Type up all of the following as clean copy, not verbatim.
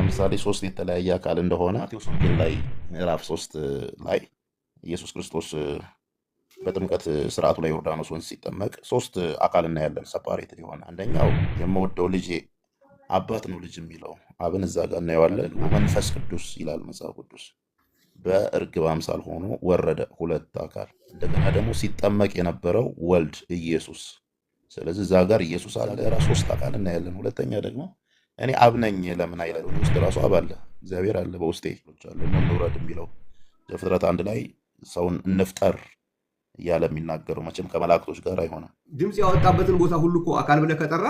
ለምሳሌ ሶስት የተለያየ አካል እንደሆነ ማቴዎስ ወንጌል ላይ ምዕራፍ 3 ላይ ኢየሱስ ክርስቶስ በጥምቀት ስርዓቱ ላይ ዮርዳኖስ ወንዝ ሲጠመቅ ሶስት አካል እናያለን፣ separated የሆነ። አንደኛው የምወደው ልጄ አባት ነው ልጅ የሚለው አብን እዛ ጋር እናየዋለን። መንፈስ ቅዱስ ይላል መጽሐፍ ቅዱስ በእርግብ አምሳል ሆኖ ወረደ፣ ሁለት አካል። እንደገና ደግሞ ሲጠመቅ የነበረው ወልድ ኢየሱስ። ስለዚህ እዛ ጋር ኢየሱስ አለ፣ ሶስት አካል እናያለን። ሁለተኛ ደግሞ እኔ አብ ነኝ ለምን አይላል? ውስጥ ራሱ አብ አለ፣ እግዚአብሔር አለ፣ በውስጤ አለ። እንውረድ የሚለው ዘፍጥረት 1 ላይ ሰውን እንፍጠር እያለ የሚናገረው መቼም ከመላእክቶች ጋር አይሆንም። ድምፅ ያወጣበትን ቦታ ሁሉ እኮ አካል ብለህ ከጠራ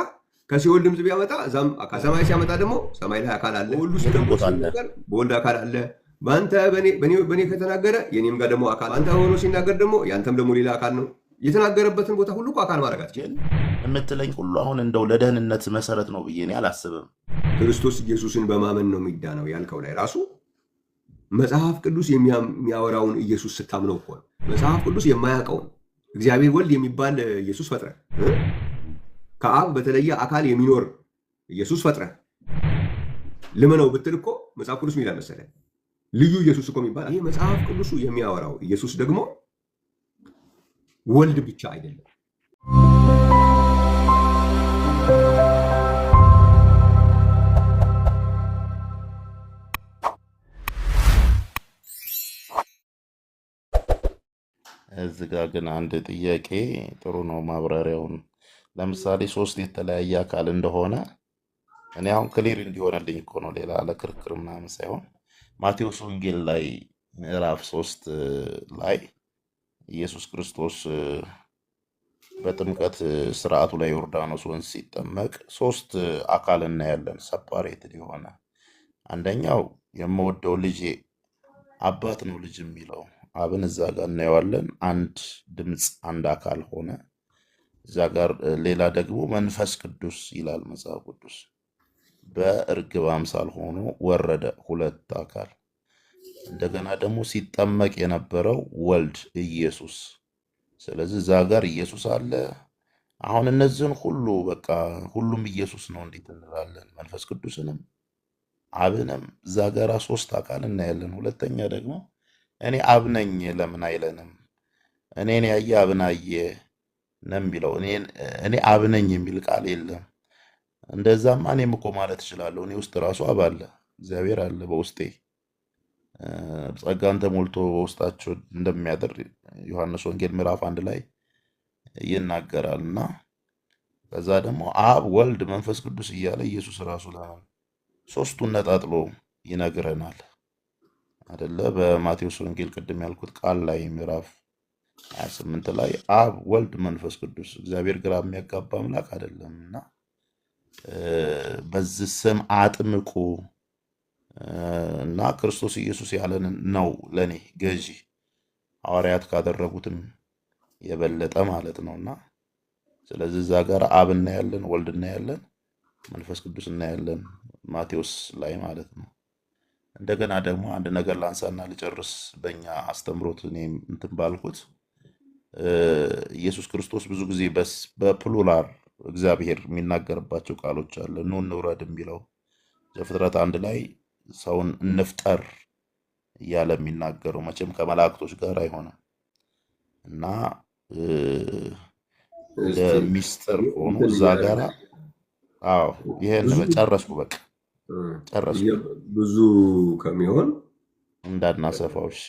ከሲኦል ድምፅ ቢያመጣ እዛም ከሰማይ ሲያመጣ ደግሞ ሰማይ ላይ አካል አለ። በወልድ ውስጥ ደግሞ ሲናገር በወልድ አካል አለ። በአንተ በእኔ ከተናገረ የኔም ጋር ደግሞ አካል፣ አንተ ሆኖ ሲናገር ደግሞ ያንተም ደግሞ ሌላ አካል ነው። የተናገረበትን ቦታ ሁሉ እኮ አካል ማድረግ አትችልም። የምትለኝ ሁሉ አሁን እንደው ለደህንነት መሰረት ነው ብዬ እኔ አላስብም። ክርስቶስ ኢየሱስን በማመን ነው የሚዳነው ያልከው ላይ ራሱ መጽሐፍ ቅዱስ የሚያወራውን ኢየሱስ ስታምነው እኮ ነው። መጽሐፍ ቅዱስ የማያውቀውን እግዚአብሔር ወልድ የሚባል ኢየሱስ ፈጥረ፣ ከአብ በተለየ አካል የሚኖር ኢየሱስ ፈጥረ ልመነው ብትል እኮ መጽሐፍ ቅዱስ የሚላል መሰለህ? ልዩ ኢየሱስ እኮ የሚባል ይሄ መጽሐፍ ቅዱሱ የሚያወራው ኢየሱስ ደግሞ ወልድ ብቻ አይደለም። እዚህ ጋር ግን አንድ ጥያቄ፣ ጥሩ ነው ማብራሪያውን። ለምሳሌ ሶስት የተለያየ አካል እንደሆነ እኔ አሁን clear እንዲሆንልኝ እኮ ነው፣ ሌላ ለክርክር ምናምን ሳይሆን። ማቴዎስ ወንጌል ላይ ምዕራፍ 3 ላይ ኢየሱስ ክርስቶስ በጥምቀት ስርዓቱ ላይ ዮርዳኖስ ወንዝ ሲጠመቅ ሶስት አካል እናያለን፣ separated የሆነ። አንደኛው የምወደው ልጄ አባት ነው ልጅ የሚለው አብን እዛ ጋር እናየዋለን። አንድ ድምፅ አንድ አካል ሆነ እዛ ጋር። ሌላ ደግሞ መንፈስ ቅዱስ ይላል መጽሐፍ ቅዱስ በእርግብ አምሳል ሆኖ ወረደ፣ ሁለት አካል። እንደገና ደግሞ ሲጠመቅ የነበረው ወልድ ኢየሱስ። ስለዚህ እዛ ጋር ኢየሱስ አለ። አሁን እነዚህን ሁሉ በቃ ሁሉም ኢየሱስ ነው እንዴት እንላለን? መንፈስ ቅዱስንም አብንም እዛ ጋር ሶስት አካል እናያለን። ሁለተኛ ደግሞ እኔ አብ ነኝ ለምን አይለንም? እኔን ያየ አብን አየ ነው የሚለው። እኔ አብ ነኝ የሚል ቃል የለም። እንደዛማ እኔም እኮ ማለት እችላለሁ። እኔ ውስጥ ራሱ አብ አለ፣ እግዚአብሔር አለ በውስጤ። ጸጋን ተሞልቶ በውስጣቸው እንደሚያድር ዮሐንስ ወንጌል ምዕራፍ 1 ላይ ይናገራል። እና ከዛ ደግሞ አብ ወልድ መንፈስ ቅዱስ እያለ ኢየሱስ ራሱ ለምን ሶስቱን ነጣጥሎ ይነግረናል አይደለ? በማቴዎስ ወንጌል ቅድም ያልኩት ቃል ላይ ምዕራፍ 28 ላይ አብ ወልድ መንፈስ ቅዱስ፣ እግዚአብሔር ግራ የሚያጋባ አምላክ አይደለም። እና በዚህ ስም አጥምቁ እና ክርስቶስ ኢየሱስ ያለን ነው ለኔ ገዢ፣ ሐዋርያት ካደረጉትም የበለጠ ማለት ነውና። ስለዚህ እዛ ጋር አብ እናያለን፣ ወልድ እናያለን፣ መንፈስ ቅዱስ እናያለን ማቴዎስ ላይ ማለት ነው። እንደገና ደግሞ አንድ ነገር ላንሳና ልጨርስ። በእኛ አስተምሮት እኔም እንትን ባልኩት ኢየሱስ ክርስቶስ ብዙ ጊዜ በፕሉራል እግዚአብሔር የሚናገርባቸው ቃሎች አለ። ኑ እንውረድ የሚለው ዘፍጥረት 1 ላይ ሰውን እንፍጠር እያለ የሚናገረው መቼም ከመላእክቶች ጋር አይሆንም። እና እንደ ሚስጥር ሆኖ እዛ ጋር አዎ ይሄን ጨረስኩ፣ በቃ ጨረስኩ። ብዙ ከሚሆን እንዳናሰፋው እሺ።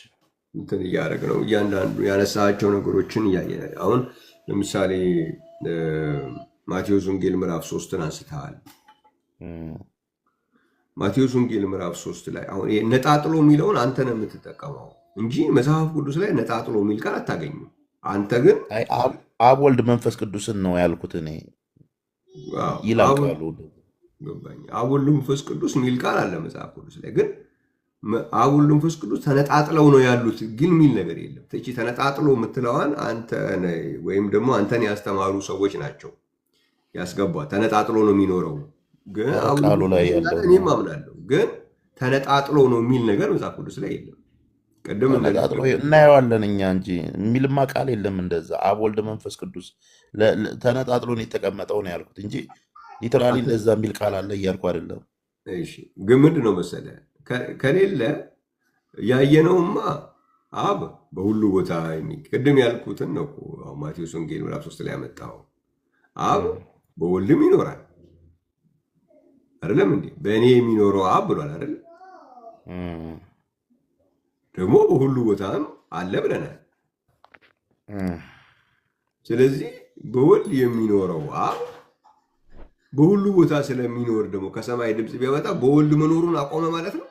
እንትን እያደረግ ነው። እያንዳንዱ ያነሳቸው ነገሮችን እያየን አሁን ለምሳሌ ማቴዎስ ወንጌል ምዕራፍ 3ን አንስተሃል። ማቴዎስ ወንጌል ምዕራፍ 3 ላይ አሁን ይሄ ነጣጥሎ የሚለውን አንተ ነው የምትጠቀመው እንጂ መጽሐፍ ቅዱስ ላይ ነጣጥሎ የሚል ቃል አታገኝም። አንተ ግን አይ አብ ወልድ መንፈስ ቅዱስን ነው ያልኩት እኔ ይላል ቃሉ። ገባኝ። አብ ወልድ መንፈስ ቅዱስ የሚል ቃል አለ መጽሐፍ ቅዱስ ላይ፣ ግን አብ ወልድ መንፈስ ቅዱስ ተነጣጥለው ነው ያሉት ግን የሚል ነገር የለም። እቺ ተነጣጥሎ የምትለዋን አንተ ነህ ወይም ደግሞ አንተን ያስተማሩ ሰዎች ናቸው ያስገቧት። ተነጣጥሎ ነው የሚኖረው ግን ኧረ አብ ወልድ ቃሉ ላይ መንፈስ ቅዱስ ያለው እኔም ነው። አምናለሁ፣ ግን ተነጣጥሎ ነው የሚል ነገር መጽሐፍ ቅዱስ ላይ የለም። ቅድም ተነጣጥሎ እናየዋለን እኛ እንጂ የሚልማ ቃል የለም። እንደዛ አብ ወልድ መንፈስ ቅዱስ ተነጣጥሎ ነው የተቀመጠው ነው ያልኩት እንጂ literally እንደዛ የሚል ቃል አለ እያልኩ አይደለም። እሺ፣ ግን ምንድን ነው መሰለህ ከሌለ ያየነውማ አብ በሁሉ ቦታ ቅድም ያልኩትን ነው እኮ አሁን ማቴዎስ ወንጌል ምዕራፍ 3 ላይ ያመጣው አብ በወልድም ይኖራል አይደለም እንዴ? በእኔ የሚኖረው አብ ብሏል አይደል? ደግሞ በሁሉ ቦታም አለ ብለናል። ስለዚህ በወልድ የሚኖረው አብ በሁሉ ቦታ ስለሚኖር ደግሞ ከሰማይ ድምፅ ቢያመጣ በወልድ መኖሩን አቆመ ማለት ነው።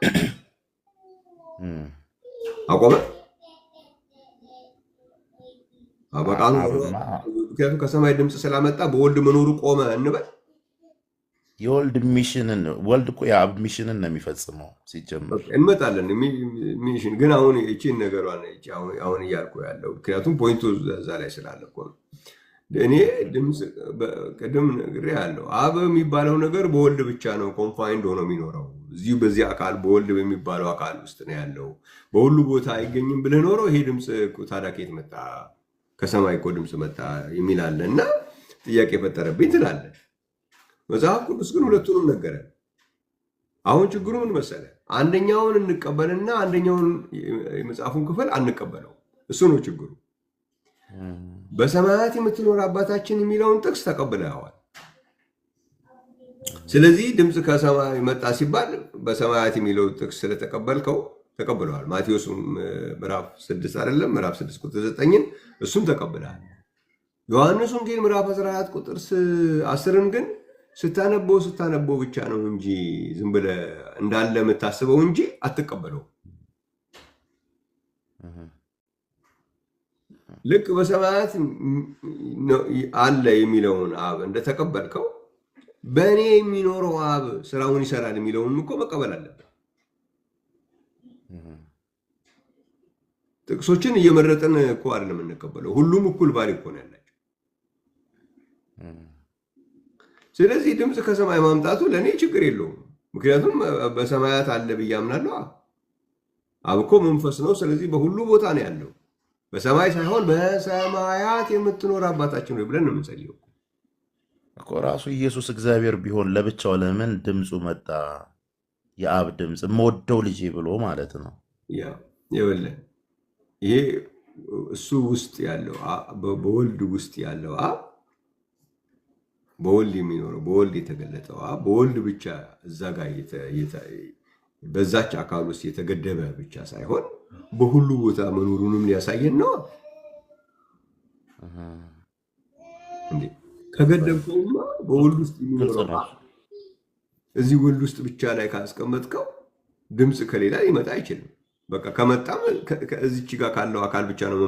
አቆመ በቃሉ። አብማ ምክንያቱም ከሰማይ ድምፅ ስላመጣ በወልድ መኖሩ ቆመ እንበል። የወልድ mission ን፣ ወልድ እኮ የአብ mission ን ነው የሚፈጽመው ሲጀምር። እንመጣለን። Mission ግን አሁን እቺን ነገሯን እቺ አሁን እያልኩ ያለው ምክንያቱም point ኡ እዛ ላይ ስላለ እኮ ነው። እኔ ድምፅ ቅድም ነግሬሃለሁ። አብ የሚባለው ነገር በወልድ ብቻ ነው confined ሆኖ የሚኖረው፣ እዚሁ በዚህ አካል በወልድ በሚባለው አካል ውስጥ ነው ያለው። በሁሉ ቦታ አይገኝም ብለህ ኖሮ ይሄ ድምፅ እኮ ታዲያ ከየት መጣ? ከሰማይ እኮ ድምፅ መጣ የሚል አለ እና ጥያቄ ፈጠረብኝ ትላለህ። መጽሐፍ ቅዱስ ግን ሁለቱንም ነገረን። አሁን ችግሩ ምን መሰለህ? አንደኛውን እንቀበልና አንደኛውን የመጽሐፉን ክፍል አንቀበለው። እሱ ነው ችግሩ። በሰማያት የምትኖር አባታችን የሚለውን ጥቅስ ተቀብለዋል። ስለዚህ ድምፅ ከሰማይ መጣ ሲባል በሰማያት የሚለው ጥቅስ ስለተቀበልከው ተቀብለዋል። ማቴዎስ ምዕራፍ 6 አይደለም ምዕራፍ 6 ቁጥር 9ን እሱም ተቀብለሃል። ዮሐንስ ወንጌል ምዕራፍ 14 ቁጥር 10ን ግን ስታነበው ስታነበው ብቻ ነው እንጂ ዝም ብለህ እንዳለ የምታስበው እንጂ አትቀበለው። ልክ በሰማያት አለ የሚለውን አብ እንደተቀበልከው በእኔ የሚኖረው አብ ስራውን ይሰራል የሚለውን እኮ መቀበል አለብን። ጥቅሶችን እየመረጥን እኮ አይደለም የምንቀበለው። ሁሉም እኩል value እኮ ነው ያላቸው። ስለዚህ ድምፅ ከሰማይ ማምጣቱ ለእኔ ችግር የለውም። ምክንያቱም በሰማያት አለ ብዬ አምናለሁ። አብ እኮ መንፈስ ነው። ስለዚህ በሁሉ ቦታ ነው ያለው። በሰማይ ሳይሆን በሰማያት የምትኖር አባታችን ነው ብለን ነው የምንጸልየው እኮ። ራሱ ኢየሱስ እግዚአብሔር ቢሆን ለብቻው ለምን ድምፁ መጣ? የአብ ድምፅ የምወደው ልጄ ብሎ ማለት ነው። ያ ይኸውልህ፣ ይሄ እሱ ውስጥ ያለው በወልድ ውስጥ ያለው አብ፣ በወልድ የሚኖረው፣ በወልድ የተገለጠው አብ በወልድ ብቻ እዛ ጋር በዛች አካል ውስጥ የተገደበ ብቻ ሳይሆን በሁሉ ቦታ መኖሩንም ሊያሳየን ነው። እንዴ ከገደብከውማ በወልድ ውስጥ ግልጽ የሚኖረው ነው። አብ እዚህ ወልድ ውስጥ ብቻ ላይ ካስቀመጥከው ድምፅ ከሌላ ሊመጣ አይችልም። በቃ ከመጣም ከዚች ጋር ካለው አካል ብቻ ነው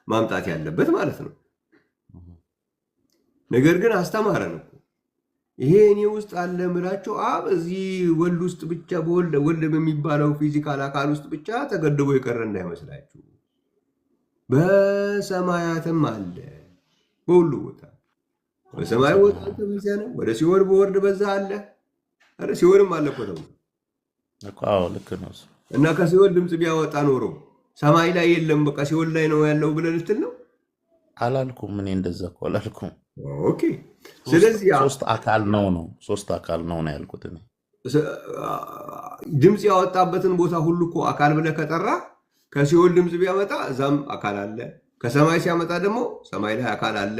ማምጣት ያለበት ማለት ነው። ነገር ግን አስተማረን እኮ፣ ይሄ እኔ ውስጥ አለ ምላቸው አብ እዚህ ወልድ ውስጥ ብቻ በወልድ ወልድ በሚባለው physical አካል ውስጥ ብቻ ተገድቦ የቀረ እንዳይመስላችሁ፣ በሰማያትም አለ በሁሉ ቦታ። በሰማይ ቦታ አንተ በዚያ ነው፣ ወደ ሲኦል ብወርድ በዛ አለ። ኧረ ሲኦልም አለ እኮ ተብሎ እኮ አዎ፣ ልክ ነው እሱ። እና ከሲኦል ድምፅ ቢያወጣ ኖሮ ሰማይ ላይ የለም በቃ ሲኦል ላይ ነው ያለው ብለህ ልትል ነው? አላልኩም፣ እኔ እንደዛ እኮ አላልኩም። Okay። ስለዚህ ሶስት አካል ነው ነው ሶስት አካል ነው ነው ያልኩት እኔ። ድምፅ ያወጣበትን ቦታ ሁሉ እኮ አካል ብለህ ከጠራ ከሲኦል ድምፅ ቢያመጣ እዛም አካል አለ። ከሰማይ ሲያመጣ ደግሞ ሰማይ ላይ አካል አለ።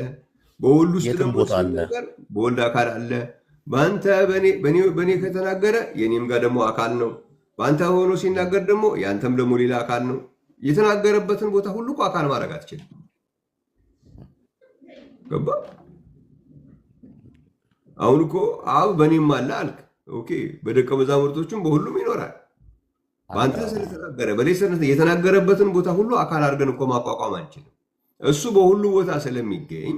በወልድ ውስጥ የትም ደግሞ ቦታ አለ። ሲናገር በወልድ አካል አለ። በአንተ በእኔ ከተናገረ የእኔም ጋር ደግሞ አካል ነው። በአንተ ሆኖ ሲናገር ደግሞ የአንተም ደግሞ ሌላ አካል ነው። የተናገረበትን ቦታ ሁሉ እኮ አካል ማድረግ አትችልም። ገባ? አሁን እኮ አብ በእኔም አለ አልክ። Okay፣ በደቀ መዛሙርቶቹም በሁሉም ይኖራል። በአንተ ስለተናገረ በእኔ የተናገረበትን ቦታ ሁሉ አካል አድርገን እኮ ማቋቋም አንችልም። እሱ በሁሉ ቦታ ስለሚገኝ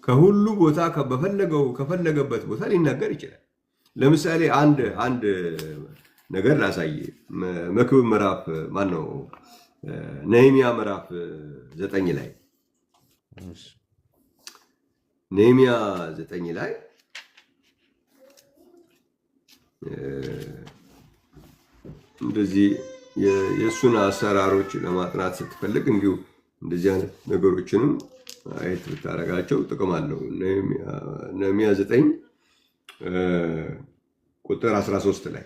ከሁሉ ቦታ በፈለገው ከፈለገበት ቦታ ሊናገር ይችላል። ለምሳሌ አንድ አንድ ነገር ላሳይ። መክብብ ምዕራፍ ማን ነው ነህምያ ምዕራፍ 9 ላይ፣ ነህምያ 9 ላይ እንደዚህ የእሱን አሰራሮች ለማጥናት ስትፈልግ እንዲሁ እንደዚህ አይነት ነገሮችንም አየት ብታደርጋቸው ጥቅም አለው። ነህምያ 9 ቁጥር 13 ላይ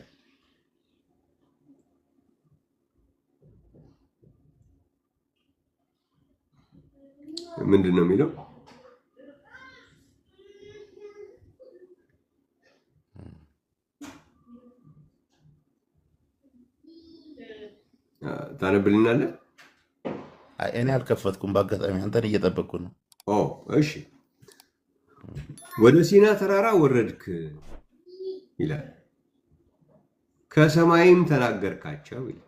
ምንድን ነው የሚለው? ታነብልናለህ? አይ፣ እኔ አልከፈትኩም። በአጋጣሚ አንተን እየጠበቅኩ ነው። ኦ እሺ። ወደ ሲና ተራራ ወረድክ ይላል፣ ከሰማይም ተናገርካቸው ይላል።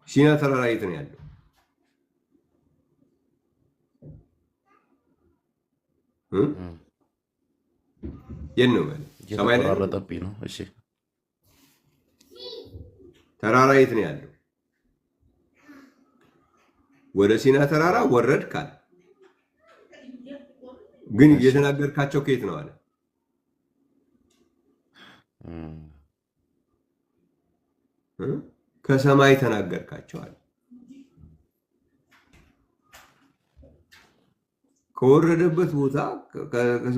ሲና ተራራ የት ነው ያለው? እ? እም፣ የት ነው ያለው? ሰማይ ላይ ነው? እየተቆራረጠብኝ ነው። እሺ ተራራ የት ነው ያለው? ወደ ሲና ተራራ ወረድክ አለ። ግን እሺ። የተናገርካቸው ከየት ነው አለ? እም፣ እ? ከሰማይ ተናገርካቸው አለ። ከወረደበት ቦታ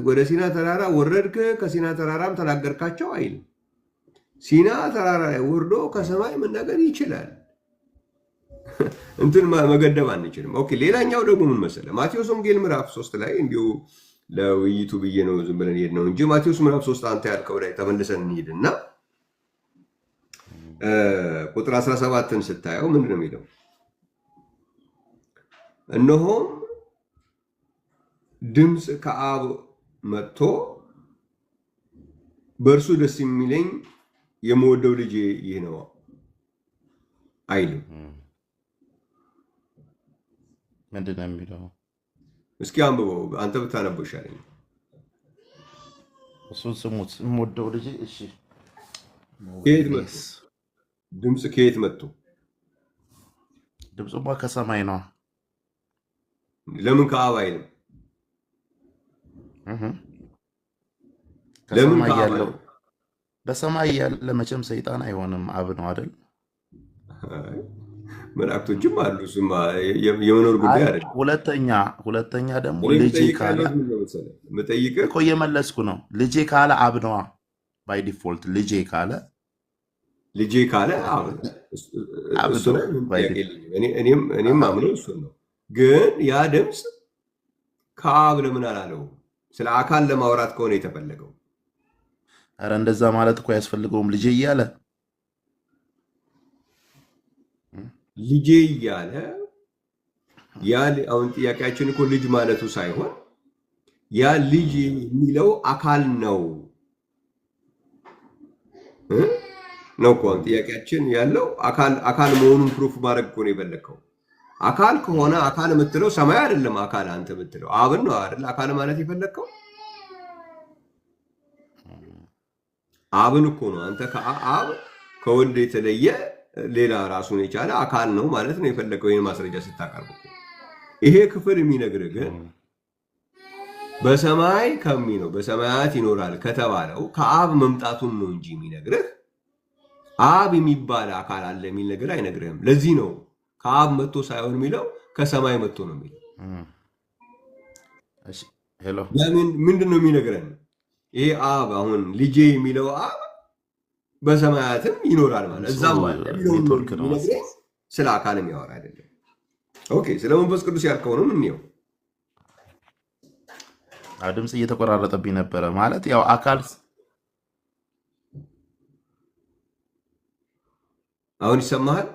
ወደ ሲና ተራራ ወረድክ፣ ከሲና ተራራም ተናገርካቸው አይልም። ሲና ተራራ ላይ ወርዶ ከሰማይ መናገር ይችላል። እንትን መገደብ አንችልም። Okay፣ ሌላኛው ደግሞ ምን መሰለህ፣ ማቴዎስ ወንጌል ምዕራፍ 3 ላይ እንዲሁ ለውይይቱ ብዬ ነው ዝም ብለን ሄድ ነው እንጂ ማቴዎስ ምዕራፍ 3 አንተ ያልከው ላይ ተመልሰን እንሂድና ቁጥር 17ን ስታየው ምንድን ነው የሚለው? እነሆም ድምፅ ከአብ መጥቶ በእርሱ ደስ የሚለኝ የምወደው ልጄ ይህ ነው አይልም። ምንድን ነው የሚለው? እስኪ አንብበው አንተ ብታነበው ይሻለኛል። እሱን ስሙት። የምወደው ልጄ። እሺ ከየት መጥቶ? ወይኔስ ድምፅ ከየት መጥቶ? ድምፁማ ከሰማይ ነው። ለምን ከአብ አይልም? እህ፣ ለምን ከሰማይ ከአብ ያለው አይልም? በሰማይ ያለ መቼም ሰይጣን አይሆንም፣ አብ ነው አይደል? አይ፣ መላእክቶችም አሉ። እሱማ የመኖር ጉዳይ አይ አይደለም። ሁለተኛ ደግሞ እኔ ልጄ የምጠይቅህ ካለ ያለሁት ምን ነው መሰለህ፣ የምጠይቅህ እኮ እየመለስኩ ነው። ልጄ ካለ አብ ነዋ። By default ልጄ ካለ ልጄ ካለ አብ ነው። አብ እሱ ነው ላይ ምንም ባይ ጥያቄ ዲፎልት። የለኝም። እኔም አምነው እሱን ነው። ግን ያ ድምፅ ከአብ ለምን አላለውም? ስለ አካል ለማውራት ከሆነ የተፈለገው ኧረ እንደዛ ማለት እኮ አያስፈልገውም። ልጄ እያለ ልጄ እያለ ያ አሁን ጥያቄያችን እኮ ልጅ ማለቱ ሳይሆን ያ ልጅ የሚለው አካል ነው እ? ነው እኮ አሁን ጥያቄያችን ያለው አካል አካል መሆኑን proof ማድረግ እኮ ነው የፈለግከው። አካል ከሆነ አካል የምትለው ሰማይ አይደለም። አካል አንተ የምትለው አብን ነው አይደል? አካል ማለት የፈለግከው አብን እኮ ነው። አንተ ከአብ ከወልድ የተለየ ሌላ ራሱን የቻለ አካል ነው ማለት ነው የፈለግከው ይህን ማስረጃ ስታቀርብ እኮ። ይሄ ክፍል የሚነግርህ ግን በሰማይ ከሚ ነው በሰማያት ይኖራል ከተባለው ከአብ መምጣቱን ነው እንጂ የሚነግርህ አብ የሚባል አካል አለ የሚል ነገር አይነግርህም። ለዚህ ነው ከአብ መጥቶ ሳይሆን የሚለው ከሰማይ መጥቶ ነው የሚለው። እሺ hello ያ ምንድን ነው የሚነግረን? ይሄ አብ አሁን ልጄ የሚለው አብ በሰማያትም ይኖራል ማለት ድምፁ እዛም አለ የሚለውን ነው ኔትወርክ እንጂ ነው የሚነግረን መሰለኝ። ስለ አካል የሚያወራ አይደለም። Okay፣ ስለ መንፈስ ቅዱስ ያልከውንም እንየው። አዎ፣ ድምፅ እየተቆራረጠብኝ ነበረ። ማለት ያው አካል አሁን ይሰማሃል?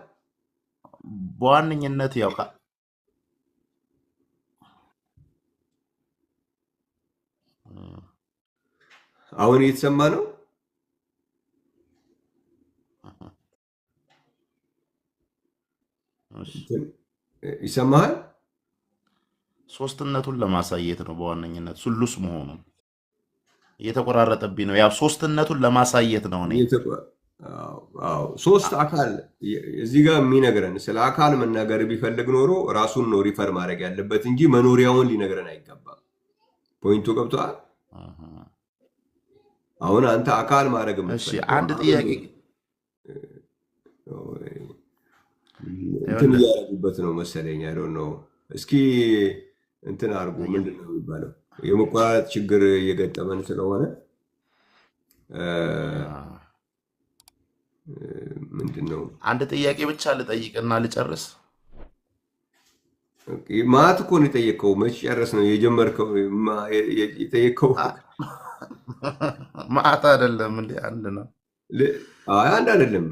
በዋነኝነት ያው አሁን እየተሰማ ነው? እሺ፣ ይሰማሃል? ሶስትነቱን ለማሳየት ነው በዋነኝነት ሱሉስ መሆኑን። እየተቆራረጠብኝ ነው። ያው ሶስትነቱን ለማሳየት ነው እኔ አዎ፣ አዎ። ሶስት አካል እዚህ ጋር የሚነግረን ስለ አካል መናገር ቢፈልግ ኖሮ ራሱን ነው refer ማድረግ ያለበት እንጂ መኖሪያውን ሊነግረን አይገባም። Point ኡ ገብቶሃል? አሃ። አሁን አንተ አካል ማድረግ እሺ የምትፈልገው አንድ አብን ጥያቄ ነው። እንትን ይኸውልህ፣ እያደረጉበት ነው መሰለኝ። I don't know። እስኪ እንትን አድርጉ። ምንድን ነው የሚባለው? የመቆራረጥ ችግር እየገጠመን ስለሆነ እ፣ ምንድን ነው አንድ ጥያቄ ብቻ ልጠይቅና ልጨርስ። ማት እኮ ነው የጠየቀው። መች ጨረስ ነው የጀመርከው? የጠየቀው ማዕት አይደለም እንዴ? አንድ ነው። አይ አንድ አይደለም።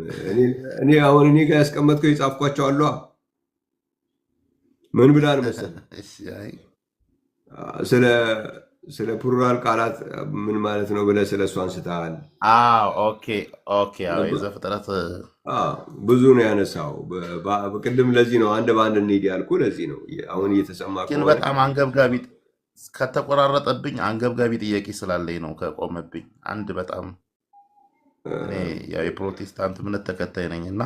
እኔ አሁን እኔ ጋር ያስቀመጥከው የጻፍኳቸው አሉ። ምን ብላል መሰለህ? እሺ፣ አይ ስለ ስለ plural ቃላት ምን ማለት ነው ብለህ ስለ እሱ አንስተሃል። አዎ፣ okay okay። አዎ የዘፍጥረት ብዙ ነው ያነሳው። ቅድም ለዚህ ነው አንድ በአንድ እንሂድ ያልኩ ለዚህ ነው። አሁን እየተሰማ ግን ከሆነ በጣም አንገብጋቢ ከተቆራረጠብኝ አንገብጋቢ ጥያቄ ስላለኝ ነው ከቆመብኝ። አንድ በጣም እኔ ያው የፕሮቴስታንት እምነት ተከታይ ነኝ እና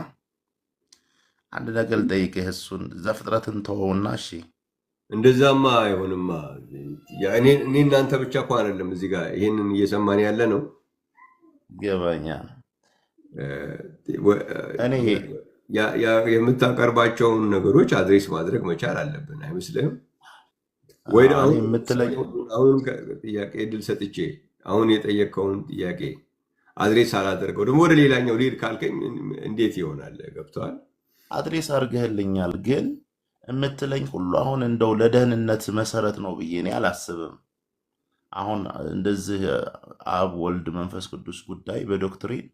አንድ ነገር ልጠይቅህ። እሱን ዘፍጥረትን ተወውና፣ እሺ እንደዛማ አይሆንማ። እኔ እናንተ ብቻ እኮ አይደለም እዚህ ጋር ይህንን እየሰማን ያለ ነው። ገባኛል። እኔ የምታቀርባቸውን ነገሮች address ማድረግ መቻል አለብን፣ አይመስልህም ወይ? እኔ አሁን የምትለኝ አሁን ጥያቄ እድል ሰጥቼ አሁን የጠየቅከውን ጥያቄ address አላደርገው ደግሞ ወደ ሌላኛው ልሂድ ካልከኝ እንዴት ይሆናል? ገብቶሃል? address አድርገህልኛል፣ ግን የምትለኝ ሁሉ አሁን እንደው ለደህንነት መሰረት ነው ብዬ እኔ አላስብም። አሁን እንደዚህ አብ ወልድ መንፈስ ቅዱስ ጉዳይ በ doctrine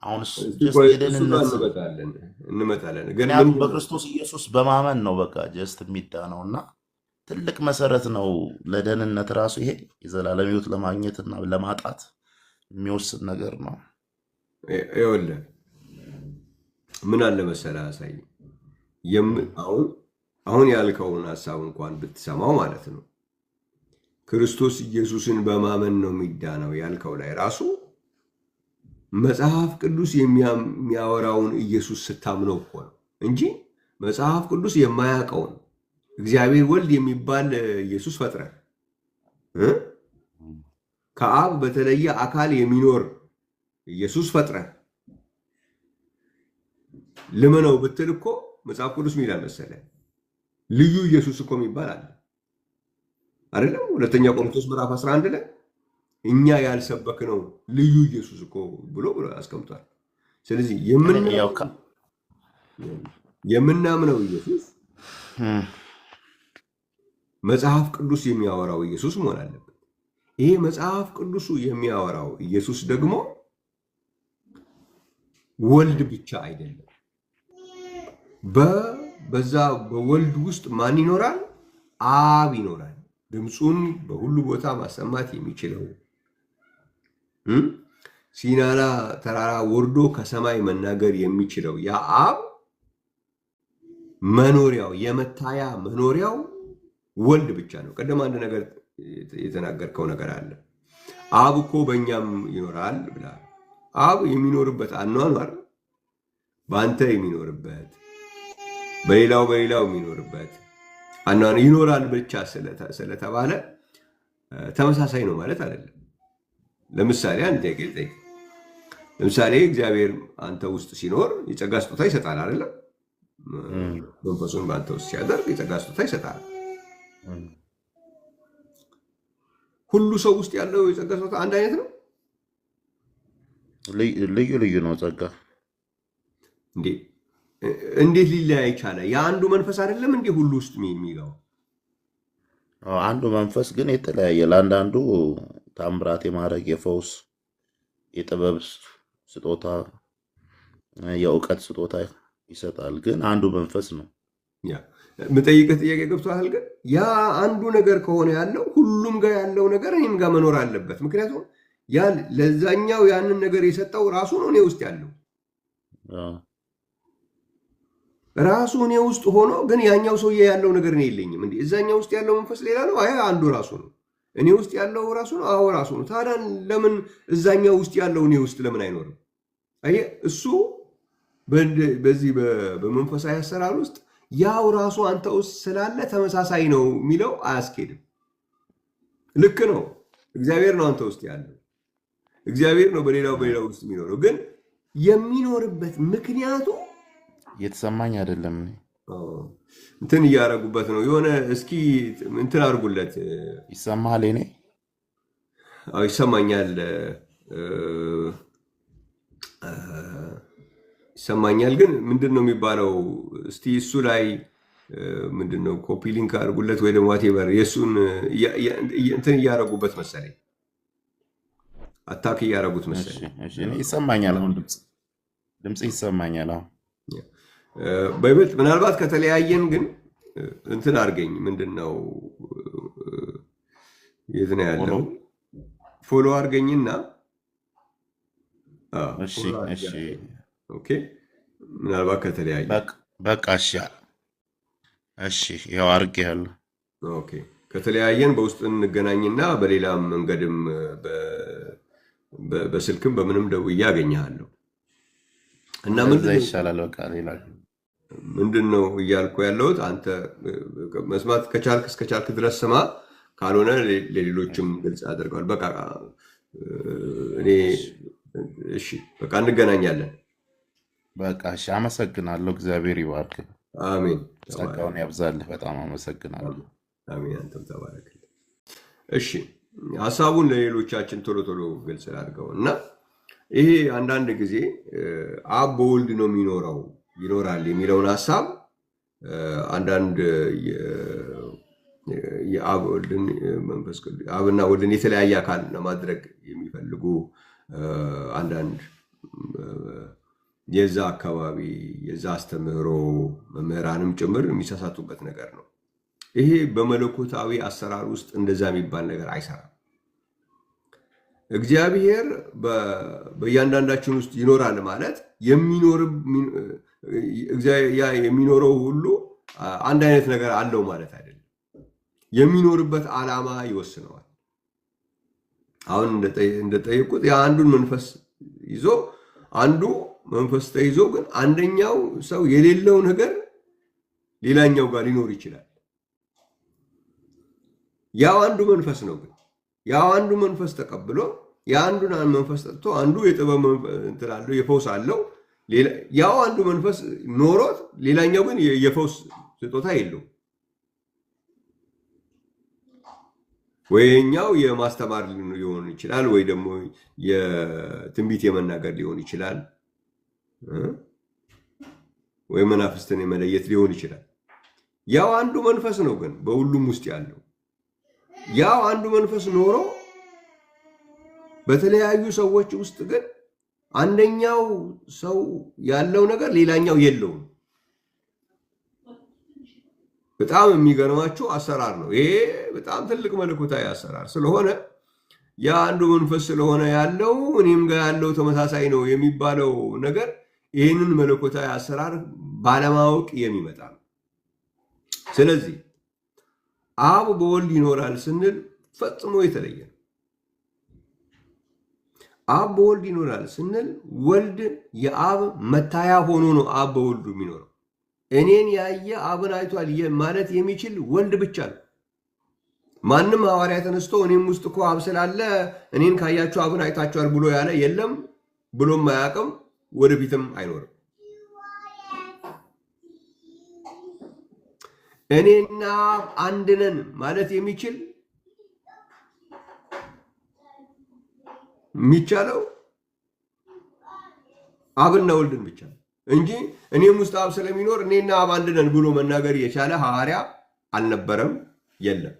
አሁን እሱ just ጋር የደህንነት እንመጣለን እንመጣለን። ግን ምክንያቱም ምንድን ነው በክርስቶስ ኢየሱስ በማመን ነው በቃ just የሚዳነው እና ትልቅ መሰረት ነው ለደህንነት ራሱ። ይሄ የዘላለም ሕይወት ለማግኘትና ለማጣት የሚወስን ነገር ነው። ይኸውልህ ምን አለ መሰለህ አሳይ፣ አሁን አሁን ያልከውን ሀሳብ እንኳን ብትሰማው ማለት ነው ክርስቶስ ኢየሱስን በማመን ነው የሚዳነው ያልከው ላይ ራሱ መጽሐፍ ቅዱስ የሚያወራውን ኢየሱስ ስታምነው እኮ ነው እንጂ መጽሐፍ ቅዱስ የማያውቀውን እግዚአብሔር ወልድ የሚባል ኢየሱስ ፈጥረ እ ከአብ በተለየ አካል የሚኖር ኢየሱስ ፈጥረ ልመነው ብትል እኮ መጽሐፍ ቅዱስ ምን ይላል መሰለህ? ልዩ ኢየሱስ እኮ የሚባል አለ አይደለም? ሁለተኛ ቆሮንቶስ ምዕራፍ 11 ላይ እኛ ያልሰበክነው ልዩ ኢየሱስ እኮ ብሎ ብሎ አስቀምጧል። ስለዚህ እኔ ያው የምናምነው ኢየሱስ መጽሐፍ ቅዱስ የሚያወራው ኢየሱስ መሆን አለበት። ይሄ መጽሐፍ ቅዱሱ የሚያወራው ኢየሱስ ደግሞ ወልድ ብቻ አይደለም። በዛ በወልድ ውስጥ ማን ይኖራል? አብ ይኖራል። ድምፁን በሁሉ ቦታ ማሰማት የሚችለው ሲናና ተራራ ወርዶ ከሰማይ መናገር የሚችለው ያ አብ መኖሪያው የመታያ መኖሪያው ወልድ ብቻ ነው። ቅድም አንድ ነገር የተናገርከው ነገር አለ። አብ እኮ በእኛም ይኖራል ብለሃል። አብ የሚኖርበት አኗኗር በአንተ የሚኖርበት በሌላው በሌላው የሚኖርበት አኗኗር ይኖራል ብቻ ስለተባለ ተመሳሳይ ነው ማለት አይደለም። ለምሳሌ አንድ ጥያቄ ልጠይቅ። ለምሳሌ እግዚአብሔር አንተ ውስጥ ሲኖር የጸጋ ስጦታ ይሰጣል አይደለም? መንፈሱን በአንተ ውስጥ ሲያደርግ የጸጋ ስጦታ ይሰጣል። ሁሉ ሰው ውስጥ ያለው የጸጋ ስጦታ አንድ አይነት ነው ልዩ ልዩ ነው ጸጋ። እንዴ? እንዴት ሊለያይ ቻለ? የአንዱ መንፈስ አይደለም እንዴ ሁሉ ውስጥ የሚገባው? አንዱ መንፈስ ግን የተለያየ ለአንዳንዱ ታምራት የማድረግ የፈውስ የጥበብ ስጦታ የእውቀት ስጦታ ይሰጣል። ግን አንዱ መንፈስ ነው። ያ የምጠይቅህ ጥያቄ ገብቶሃል? ግን ያ አንዱ ነገር ከሆነ ያለው ሁሉም ጋር ያለው ነገር እኔም ጋር መኖር አለበት። ምክንያቱም ያ ለዛኛው ያንን ነገር የሰጠው ራሱ ነው እኔ ውስጥ ያለው ራሱ እኔ ውስጥ ሆኖ ግን ያኛው ሰውዬ ያለው ነገር እኔ የለኝም። እንዴ እዛኛው ውስጥ ያለው መንፈስ ሌላ ነው? አይ አንዱ ራሱ ነው። እኔ ውስጥ ያለው ራሱ ነው። አዎ ራሱ ነው። ታዲያ ለምን እዛኛው ውስጥ ያለው እኔ ውስጥ ለምን አይኖርም? አየህ፣ እሱ በዚህ በመንፈሳዊ አሰራር ውስጥ ያው ራሱ አንተ ውስጥ ስላለ ተመሳሳይ ነው የሚለው አያስኬድም። ልክ ነው። እግዚአብሔር ነው አንተ ውስጥ ያለው፣ እግዚአብሔር ነው በሌላው በሌላው ውስጥ የሚኖረው። ግን የሚኖርበት ምክንያቱ እየተሰማኝ አይደለም። እኔ እንትን እያደረጉበት ነው የሆነ እስኪ እንትን አድርጉለት። ይሰማሃል? የኔ አዎ፣ ይሰማኛል ይሰማኛል። ግን ምንድን ነው የሚባለው? እስቲ እሱ ላይ ምንድን ነው copy link አድርጉለት ወይ ደግሞ whatever የእሱን እንትን እያደረጉበት መሰለኝ፣ attack እያደረጉት እሺ መሰለኝ። እሺ፣ እኔ ይሰማኛል። አሁን ድምጽ ይሰማኛል። አሁን በይበልጥ ምናልባት ከተለያየን ግን እንትን አድርገኝ። ምንድን ነው የት ነው follow ያለው? Follow አድርገኝና እሺ follow እሺ፣ አድርገኝ። Okay፣ ምናልባት ከተለያየን በቃ እሺ እሺ፣ ያው አድርጌያለሁ። Okay፣ ከተለያየን በውስጥ እንገናኝና በሌላም መንገድም በስልክም በምንም ደውዬ አገኘሃለሁ። እና እንደዛ ምንድን ነው ይሻላል። በቃ ሌላ ምንድን ነው እያልኩ ያለሁት አንተ መስማት ከቻልክ እስከቻልክ ድረስ ስማ፣ ካልሆነ ለሌሎችም ግልጽ አድርገዋል። በቃ እኔ እሺ እሺ፣ በቃ እንገናኛለን። በቃ እሺ፣ አመሰግናለሁ። እግዚአብሔር ይባርክ፣ አሜን። ተባረክ። ጸጋውን ያብዛልህ። በጣም አመሰግናለሁ። አሜን። አሜን። አንተም ተባረክ። እሺ፣ ሀሳቡን ለሌሎቻችን ቶሎ ቶሎ ግልጽ ላድርገው እና ይሄ አንዳንድ ጊዜ አብ በወልድ ነው የሚኖረው ይኖራል የሚለውን ሀሳብ አንዳንድ የአብ ወልድን መንፈስ ቅዱስ አብና ወልድን የተለያየ አካል ለማድረግ የሚፈልጉ አንዳንድ የዛ አካባቢ የዛ አስተምህሮ መምህራንም ጭምር የሚሳሳቱበት ነገር ነው። ይሄ በመለኮታዊ አሰራር ውስጥ እንደዛ የሚባል ነገር አይሰራም። እግዚአብሔር በእያንዳንዳችን ውስጥ ይኖራል ማለት ያ የሚኖረው ሁሉ አንድ አይነት ነገር አለው ማለት አይደለም። የሚኖርበት ዓላማ ይወስነዋል። አሁን እንደጠየቁት የአንዱን መንፈስ ይዞ አንዱ መንፈስ ተይዞ ግን አንደኛው ሰው የሌለው ነገር ሌላኛው ጋር ሊኖር ይችላል። ያው አንዱ መንፈስ ነው። ግን ያው አንዱ መንፈስ ተቀብሎ የአንዱን መንፈስ ጠጥቶ አንዱ የጥበብ እንትን አለው የፈውስ አለው። ያው አንዱ መንፈስ ኖሮት ሌላኛው ግን የፈውስ ስጦታ የለውም። ወይኛው የማስተማር ሊሆን ይችላል፣ ወይ ደግሞ የትንቢት የመናገር ሊሆን ይችላል፣ ወይ መናፍስትን የመለየት ሊሆን ይችላል። ያው አንዱ መንፈስ ነው ግን በሁሉም ውስጥ ያለው ያው አንዱ መንፈስ ኖሮ በተለያዩ ሰዎች ውስጥ ግን አንደኛው ሰው ያለው ነገር ሌላኛው የለውም። በጣም የሚገርማችሁ አሰራር ነው ይሄ። በጣም ትልቅ መለኮታዊ አሰራር ስለሆነ ያ አንዱ መንፈስ ስለሆነ ያለው እኔም ጋር ያለው ተመሳሳይ ነው የሚባለው ነገር ይህንን መለኮታዊ አሰራር ባለማወቅ የሚመጣ ነው። ስለዚህ አብ በወልድ ይኖራል ስንል ፈጽሞ የተለየ ነው። አብ በወልድ ይኖራል ስንል ወልድ የአብ መታያ ሆኖ ነው አብ በወልዱ የሚኖረው። እኔን ያየ አብን አይቷል ማለት የሚችል ወልድ ብቻ ነው። ማንም ሐዋርያ ተነስቶ እኔም ውስጥ እኮ አብ ስላለ እኔን ካያችሁ አብን አይታችኋል ብሎ ያለ የለም፣ ብሎም አያውቅም፣ ወደፊትም አይኖርም። እኔና አብ አንድ ነን ማለት የሚችል የሚቻለው አብና ወልድን ብቻ ነው እንጂ እኔም ውስጥ አብ ስለሚኖር እኔና አብ አንድ ነን ብሎ መናገር የቻለ ሐዋርያ አልነበረም፣ የለም።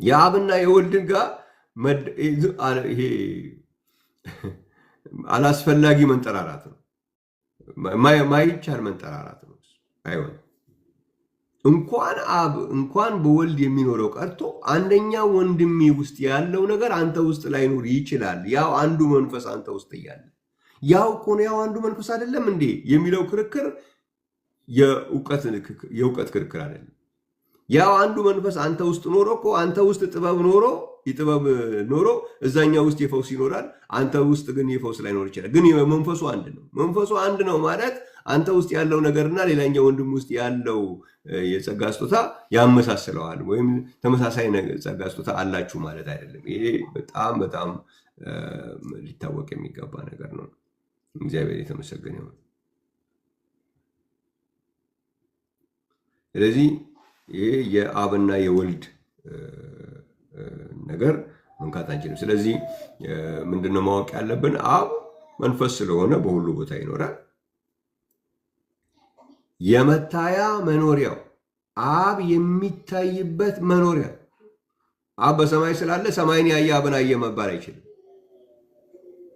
የአብና የወልድን ጋር ይሄ አላስፈላጊ መንጠራራት ነው፣ ማይቻል መንጠራራት ነው። አይሆንም። እንኳን አብ እንኳን በወልድ የሚኖረው ቀርቶ አንደኛ ወንድሜ ውስጥ ያለው ነገር አንተ ውስጥ ላይኖር ይችላል። ያው አንዱ መንፈስ አንተ ውስጥ እያለ ያው እኮ ነው ያው አንዱ መንፈስ አይደለም እንዴ የሚለው ክርክር የእውቀት ክርክር አይደለም። ያው አንዱ መንፈስ አንተ ውስጥ ኖሮ እኮ አንተ ውስጥ ጥበብ ኖሮ የጥበብ ኖሮ እዛኛው ውስጥ የፈውስ ይኖራል። አንተ ውስጥ ግን የፈውስ ላይኖር ይችላል። ግን መንፈሱ አንድ ነው። መንፈሱ አንድ ነው ማለት አንተ ውስጥ ያለው ነገርና ሌላኛው ወንድም ውስጥ ያለው የጸጋ ስጦታ ያመሳስለዋል ወይም ተመሳሳይ ጸጋ ስጦታ አላችሁ ማለት አይደለም። ይሄ በጣም በጣም ሊታወቅ የሚገባ ነገር ነው። እግዚአብሔር የተመሰገነ ይሁን። ስለዚህ ይሄ የአብና የወልድ ነገር መንካት አንችልም። ስለዚህ ምንድነው ማወቅ ያለብን? አብ መንፈስ ስለሆነ በሁሉ ቦታ ይኖራል። የመታያ መኖሪያው አብ የሚታይበት መኖሪያ፣ አብ በሰማይ ስላለ ሰማይን ያየ አብን አየ መባል አይችልም።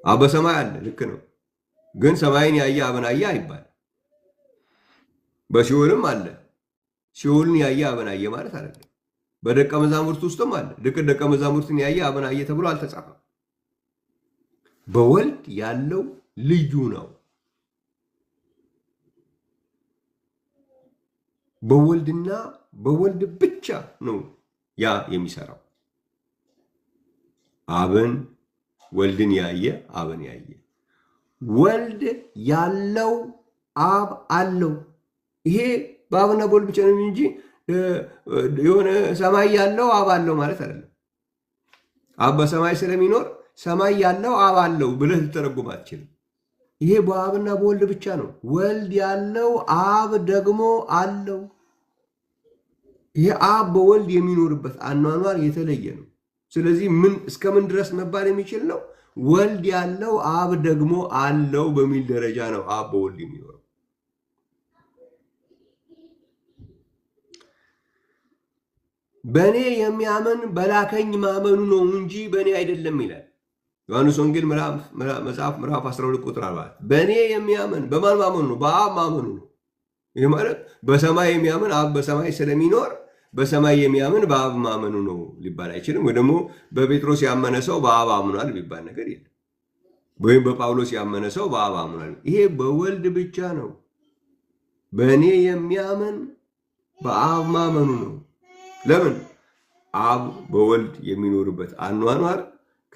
አብ በሰማይ አለ፣ ልክ ነው። ግን ሰማይን ያየ አብን አየ አይባልም። በሲኦልም አለ፣ ሲኦልን ያየ አብን አየ ማለት አይደለም። በደቀ መዛሙርት ውስጥም አለ፣ ልክ ደቀ መዛሙርትን ያየ አብን አየ ተብሎ አልተጻፈም። በወልድ ያለው ልዩ ነው። በወልድና በወልድ ብቻ ነው ያ የሚሰራው። አብን ወልድን ያየ አብን ያየ። ወልድ ያለው አብ አለው። ይሄ በአብና በወልድ ብቻ ነው እንጂ የሆነ ሰማይ ያለው አብ አለው ማለት አይደለም። አብ በሰማይ ስለሚኖር ሰማይ ያለው አብ አለው ብለህ ልተረጉም አትችልም። ይሄ በአብና በወልድ ብቻ ነው። ወልድ ያለው አብ ደግሞ አለው። ይሄ አብ በወልድ የሚኖርበት አኗኗር የተለየ ነው። ስለዚህ ምን እስከምን ድረስ መባል የሚችል ነው? ወልድ ያለው አብ ደግሞ አለው በሚል ደረጃ ነው አብ በወልድ የሚኖረው። በእኔ የሚያምን በላከኝ ማመኑ ነው እንጂ በእኔ አይደለም ይላል ዮሐንስ ወንጌል መጽሐፍ ምዕራፍ 12 ቁጥር 4። በእኔ የሚያምን በማን ማመኑ ነው? በአብ ማመኑ ነው። ይህ ማለት በሰማይ የሚያምን አብ በሰማይ ስለሚኖር በሰማይ የሚያምን በአብ ማመኑ ነው ሊባል አይችልም። ወይ ደግሞ በጴጥሮስ ያመነ ሰው በአብ አምኗል ቢባል ነገር የለም። ወይም በጳውሎስ ያመነ ሰው በአብ አምኗል። ይሄ በወልድ ብቻ ነው። በእኔ የሚያምን በአብ ማመኑ ነው። ለምን? አብ በወልድ የሚኖርበት አኗኗር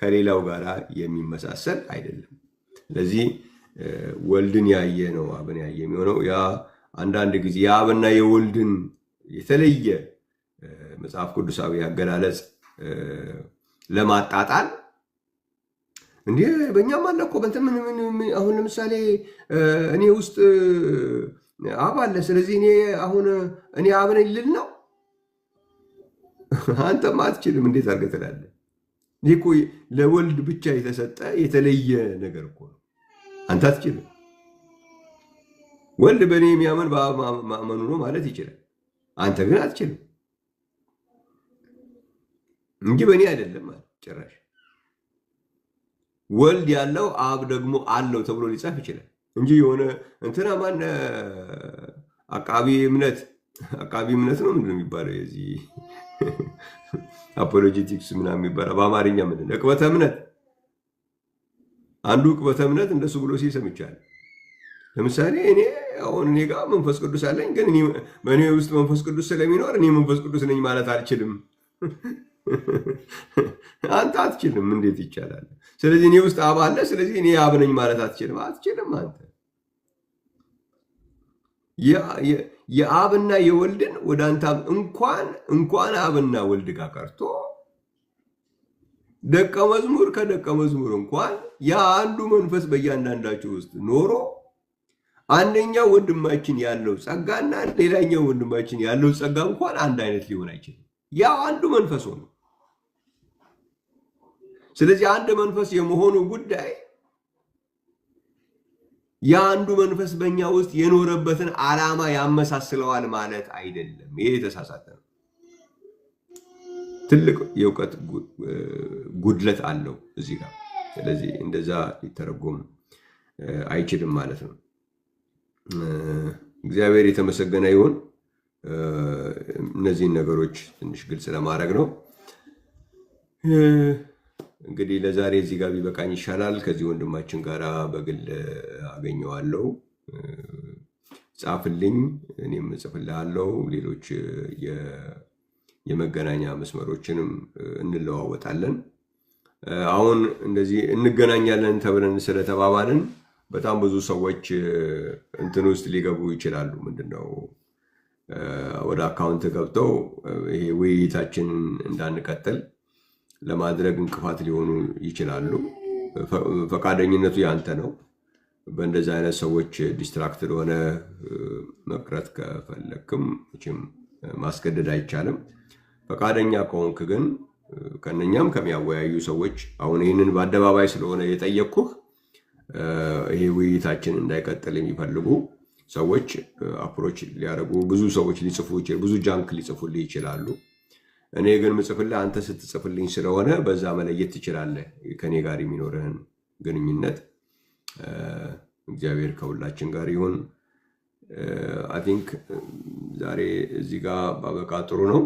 ከሌላው ጋር የሚመሳሰል አይደለም። ስለዚህ ወልድን ያየ ነው አብን ያየ የሚሆነው። ያ አንዳንድ ጊዜ የአብና የወልድን የተለየ መጽሐፍ ቅዱሳዊ አገላለጽ ለማጣጣል እንዲህ በእኛም አለ እኮ በእንትን ምን ምን አሁን ለምሳሌ እኔ ውስጥ አብ አለ፣ ስለዚህ እኔ አሁን እኔ አብ ነኝ ልል ነው። አንተማ አትችልም። እንዴት አድርገህ ትላለህ? ይህ እኮ ለወልድ ብቻ የተሰጠ የተለየ ነገር እኮ ነው። አንተ አትችልም። ወልድ በእኔ የሚያምን በአብ ማመኑ ነው ማለት ይችላል። አንተ ግን አትችልም እንጂ በእኔ አይደለም ማለት ጭራሽ። ወልድ ያለው አብ ደግሞ አለው ተብሎ ሊጻፍ ይችላል እንጂ የሆነ እንትና ማን አቃቢ እምነት አቃቢ እምነት ነው ምንድን ነው የሚባለው? የዚህ አፖሎጄቲክስ ምናምን የሚባለው በአማርኛ ምንድን ነው? ዕቅበተ እምነት። አንዱ ዕቅበተ እምነት እንደሱ ብሎ ሲል ሰምቻለሁ። ለምሳሌ እኔ አሁን እኔ ጋር መንፈስ ቅዱስ አለኝ፣ ግን በእኔ ውስጥ መንፈስ ቅዱስ ስለሚኖር እኔ መንፈስ ቅዱስ ነኝ ማለት አልችልም። አንተ አትችልም። እንዴት ይቻላል? ስለዚህ እኔ ውስጥ አብ አለ፣ ስለዚህ እኔ አብ ነኝ ማለት አትችልም። አትችልም። አንተ የአብና የወልድን ወደ አንተ እንኳን አብና ወልድ ጋር ቀርቶ ደቀ መዝሙር ከደቀ መዝሙር እንኳን ያ አንዱ መንፈስ በእያንዳንዳቸው ውስጥ ኖሮ አንደኛው ወንድማችን ያለው ጸጋና ሌላኛው ወንድማችን ያለው ጸጋ እንኳን አንድ አይነት ሊሆን አይችልም። ያ አንዱ መንፈስ ሆኖ፣ ስለዚህ አንድ መንፈስ የመሆኑ ጉዳይ የአንዱ መንፈስ በእኛ ውስጥ የኖረበትን ዓላማ ያመሳስለዋል ማለት አይደለም። ይሄ የተሳሳተ ነው። ትልቅ የእውቀት ጉድለት አለው እዚህ ጋር። ስለዚህ እንደዛ ሊተረጎም አይችልም ማለት ነው። እግዚአብሔር የተመሰገነ ይሁን። እነዚህን ነገሮች ትንሽ ግልጽ ለማድረግ ነው። እንግዲህ ለዛሬ እዚህ ጋር ቢበቃኝ ይሻላል። ከዚህ ወንድማችን ጋር በግል አገኘዋለሁ። ጻፍልኝ፣ እኔም እጽፍልሃለሁ። ሌሎች የመገናኛ መስመሮችንም እንለዋወጣለን። አሁን እንደዚህ እንገናኛለን ተብለን ስለተባባልን በጣም ብዙ ሰዎች እንትን ውስጥ ሊገቡ ይችላሉ። ምንድነው ወደ account ገብተው ይሄ ውይይታችንን እንዳንቀጥል ለማድረግ እንቅፋት ሊሆኑ ይችላሉ። ፈቃደኝነቱ ያንተ ነው። በእንደዚህ አይነት ሰዎች distracted ሆነ መቅረት ከፈለክም መቼም ማስገደድ አይቻልም። ፈቃደኛ ከሆንክ ግን ከእነኛም ከሚያወያዩ ሰዎች፣ አሁን ይህንን በአደባባይ ስለሆነ የጠየቅኩህ፣ ይሄ ውይይታችን እንዳይቀጥል የሚፈልጉ ሰዎች approach ሊያደርጉ፣ ብዙ ሰዎች ሊጽፉ፣ ብዙ junk ሊጽፉልህ ይችላሉ። እኔ ግን ምጽፍልህ አንተ ስትጽፍልኝ ስለሆነ በዛ መለየት ትችላለህ ከእኔ ጋር የሚኖርህን ግንኙነት። እግዚአብሔር ከሁላችን ጋር ይሁን። I think ዛሬ እዚህ ጋር ባበቃ ጥሩ ነው።